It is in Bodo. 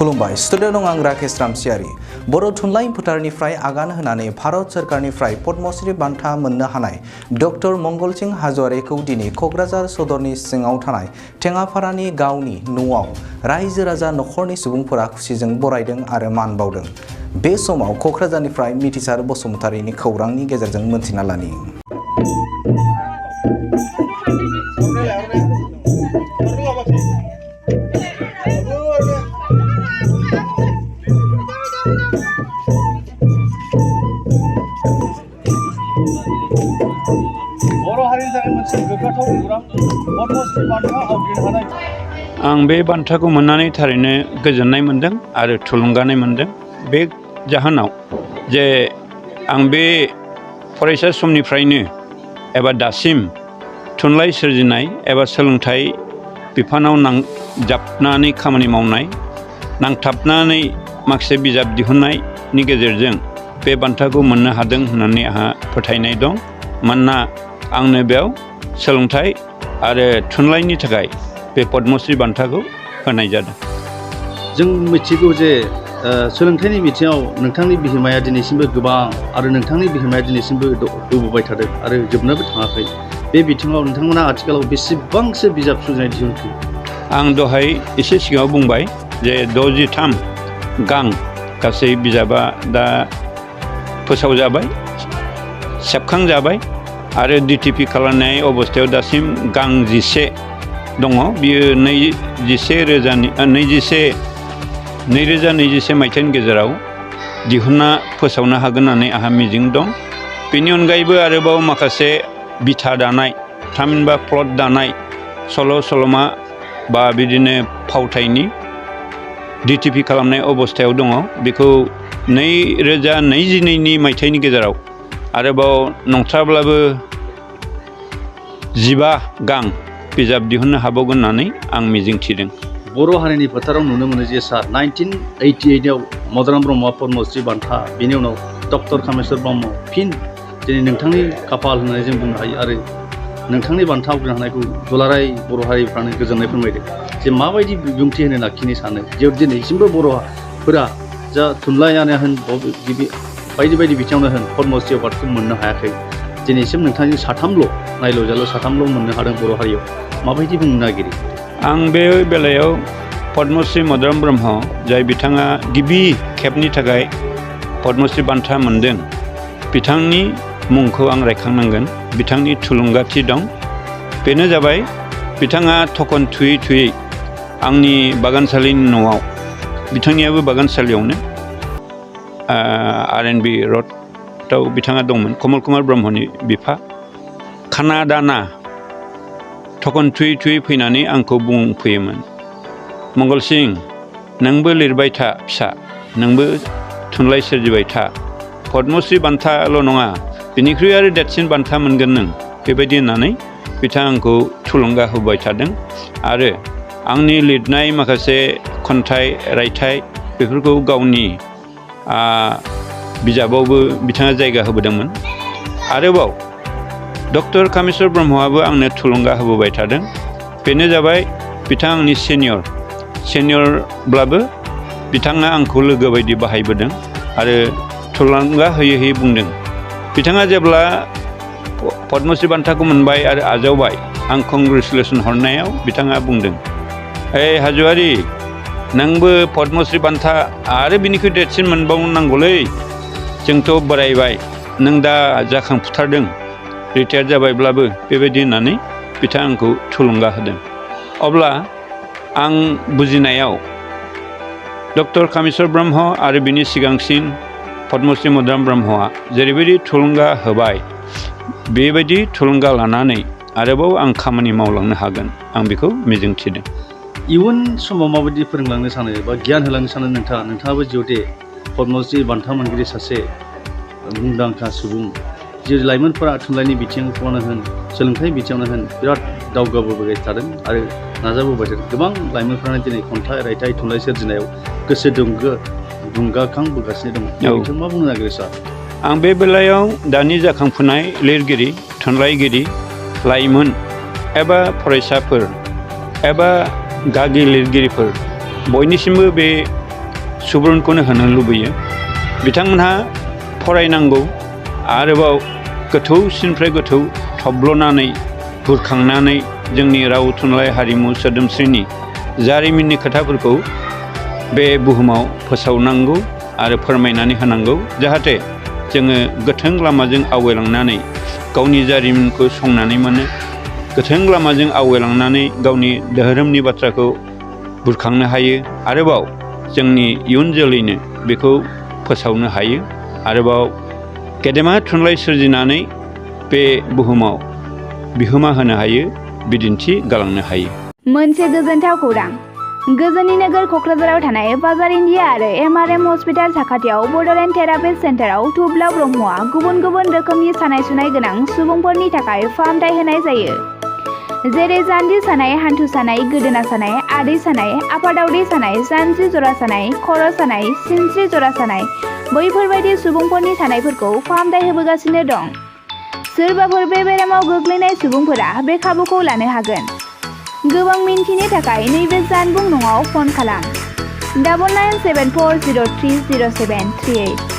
खुलुमबाय स्टुडिअ दं आं राकेश रामसियारि। बर' थुनलाइ फोथारनिफ्राय आगान होनानै भारत सोरखारनिफ्राय पद्मश्री बान्था मोननो हानाय डक्टर मंगल सिंह हाज'वारिखौ दिनै क'क्राझार सदरनि सिङाव थानाय टेङापारानि गावनि न'आव रायजो राजा नखरनि सुबुंफोरा खुसिजों बरायदों आरो मान बावदों। बे समाव क'क्राझारनिफ्राय मिथिसार बसुमतारिनि खौरांनि गेजेरजों मोनथिना लानि। आं बे बान्थाखौ मोननानै थारैनो गोजोननाय मोनदों आरो थुलुंगानाय मोनदों। बे जाहोनाव जे आं बे फरायसा समनिफ्रायनो एबा दासिम थुनलाइ सोरजिनाय एबा सोलोंथाइ बिफानाव नांजाबनानै खामानि मावनाय, नांथाबनानै माखासे बिजाब दिहुननायनि गेजेरजों बे बान्थाखौ मोननो हादों होननानै आंहा फोथायनाय दं। मानोना आंनो बेयाव सोलोंथाइ आरो थुनलाइनि थाखाय बे पद्मश्री बान्थाखौ होनाय जादों। जों मिथिगौ जे सोलोंथाइनि बिथिङाव नोंथांनि बिहोमाया दिनैसिमबो गोबां आरो नोंथांनि बिहोमाया दिनैसिमबो होबोबाय थादों आरो जोबनोबो थाङाखै। बे बिथिङाव नोंथांमोना आथिखालाव बेसेबांसो बिजाब सुजुनाय दिहुनखो? आं दहाय एसे सिगाङाव बुंबाय जे 63 गां गासै बिजाबा दा फोसावजाबाय, सेबखांजाबाय आरो DTP खालामनाय अबस्थायाव दासिम गां 11 दङ। बियो 2021 मायथाइनि गेजेराव दिहुनना फोसावनो हागोन होननानै आंहा मिजिं दं। बेनि अनगायैबो आरोबाव माखासे बिथा दानाय, थामहिनबा प्लट दानाय सल' सल'मा बा बिदिनो फावथायनि DTP खालामनाय अबस्थायाव दङ। बेखौ 2022 मायथाइनि गेजेराव आरोबाव नंथ्राब्लाबो 15 गां बिजाब दिहुननो हाबावगोन होननानै आं मिजिंथिदों। बर' हारिनि फोथाराव नुनो मोनो जे सार 1988आव मदाराम ब्रह्मआ पद्मश्री बान्था, बेनि उनाव डक्टर कामेस्वर ब्रह्म, फिन दिनै नोंथांनि खाफाल होननानै जों बुंनो हायो आरो नोंथांनि बान्था आवग्रिनो हानायखौ दुलाराय बर' हारिफ्रानो गोजोननाय फोरमायदों। जे माबायदि बिबुंथि होनो लाखिनो सानो जे दिनैसिमबो बर'फोरा जा थुनलाइयानो होन बायदि बायदि बिथिङावनो होन पद्मश्री एवार्डखौ मोननो हायाखै। दिनैसिम नोंथांनि नायल' साथामल' मोननो हादों बर' हारियाव। माबायदि बुंनो नागिरो? आं बे बेलायाव पद्मश्री मदाराम ब्रह्म, जाय बिथाङा गिबि खेबनि थाखाय पद्मश्री बान्था मोनदों, बिथांनि मुंखौ आं रायखांनांगोन। बिथांनि थुलुंगाथि दं। बेनो जाबाय बिथाङा थखन थुयै थुयै आंनि बागानसालिनि न'आव, बिथांनियाबो बागानसालियावनो RNB र'डआव बिथाङा दंमोन, कमल कुमार ब्रह्मनि बिफा। खाना दाना थखन थुयै थुयै फैनानै आंखौ बुंफैयोमोन, मंगल सिंह, नोंबो लिरबाय था फिसा, नोंबो थुनलाइ सोरजिबाय था, पद्मश्री बान्थाल' नङा, बिनिख्रुइ आरो देरसिन बान्था मोनगोन नों, बेबायदि होननानै बिथाङा आंखौ थुलुंगा होबाय थादों। आरो आंनि लिरनाय माखासे खन्थाइ, रायथाइ बेफोरखौ गावनि बिजाबावबो बिथाङा जायगा होबोदोंमोन। आरोबाव डक्टर कामेस्वर ब्रह्मआबो आंनो थुलुंगा होबोबाय थादों। बेनो जाबाय बिथाङा आंनि सेनियरब्लाबो बिथाङा आंखौ लोगो बायदि बाहायबोदों आरो थुलुंगा होयै होयै बुंदों। बिथाङा जेब्ला पद्मश्री बान्थाखौ मोनबाय आरो आजावबाय, आं कंग्रेचुलेसन हरनायाव बिथाङा बुंदों, हाज'वारि, नोंबो पद्मश्री बान्था आरो बिनिख्रुइ देरसिन मोनबावनांगौलै, जोंथ' बोरायबाय, नों दा जाखांफुथारदों, रिटायार जाबायब्लाबो, बेबायदि होननानै बिथाङा आंखौ थुलुंगा होदों। अब्ला आं बुजिनायाव डक्टर कामेस्वर ब्रह्म आरो बिनि सिगांसिन पद्मश्री मदाराम ब्रह्मआ जेरैबायदि थुलुंगा होबाय, बेबायदि थुलुंगा लानानै आरोबाव आं खामानि मावलांनो हागोन, आं बेखौ मिजिंथिदों। इयुन समाव माबायदि फोरोंलांनो सानो बा गियान होलांनो सानो नोंथाङाबो जिहेतु पद्मश्री बान्था मोनगिरि सासे मुंदांखा सुबुं, जे लाइमोनफोरा थुनलाइनि बिथिंखौनो होन, सोलोंथाइ बिथिङावनो होन बिराद दावगाबोबाय थादों आरो नाजाबोबाय थादों। गोबां लाइमोनफ्रानो दिनै खन्थाइ, रायथाइ, थुनलाइ सोरजिनायाव गोसो दुंगाखांबोगासिनो दङ। बिथाङा मा बुंनो नागिरो सार? आं बे बेलायाव दानि जाखांफुनाय लिरगिरि, थुनलाइगिरि, लाइमोन एबा फरायसाफोर एबा गागि लिरगिरिफोर बयनिसिमबो बे सुबुरुनखौनो होनो लुबैयो बिथांमोनहा फरायनांगौ आरोबाव गोथौसिननिफ्राय गोथौ थब्लनानै बुरखांनानै जोंनि राव थुनलाइ हारिमु सोदोमस्रिनि जारिमिननि खोथाफोरखौ बे बुहुमाव फोसावनांगौ आरो फोरमायनानै होनांगौ जाहाथे जोङो गोथों लामाजों आवगायलांनानै गावनि जारिमिनखौ संनानै मोनो गोथों लामाजों आवगायलांनानै गावनि धोरोमनि बाथ्राखौ बुरखांनो हायो आरोबाव जोंनि इयुन जोलैनो बेखौ फोसावनो हायो आरोबाव गेदेमा थुनलाइ सोरजिनानै बे बुहुमाव बिहोमा होनो हायो बिदिन्थि गालांनो हायो। मोनसे गोजोनथाव खौरां गोजोननि नोगोर क'क्राझाराव थानाय बाजार इन्डिया आरो MRM हस्पिटाल साखाथियाव बड'लेण्ड थेरापिस्ट सेन्टाराव थुब्ला ब्रह्मआ गुबुन गुबुन रोखोमनि सानाय सुनाय गोनां सुबुंफोरनि थाखाय फाहामथाय होनाय जायो जेरै जान्जि सानाय हान्थु सानाय गोदोना सानाय आदै सानाय आफादावदै सानाय जानजि जरा सानाय खर' सानाय सिनस्रि जरा सानाय बैफोरबायदि सुबुंफोरनि सानायफोरखौ फाहामथाय होबोगासिनो दं सोरबाफोर बे बेरामाव गोग्लैनाय सुबुंफोरा बे खाबुखौ लानो हागोन गोबां मिन्थिनो थाखाय नैबे जानबुं नङाव फन खालाम 9974030738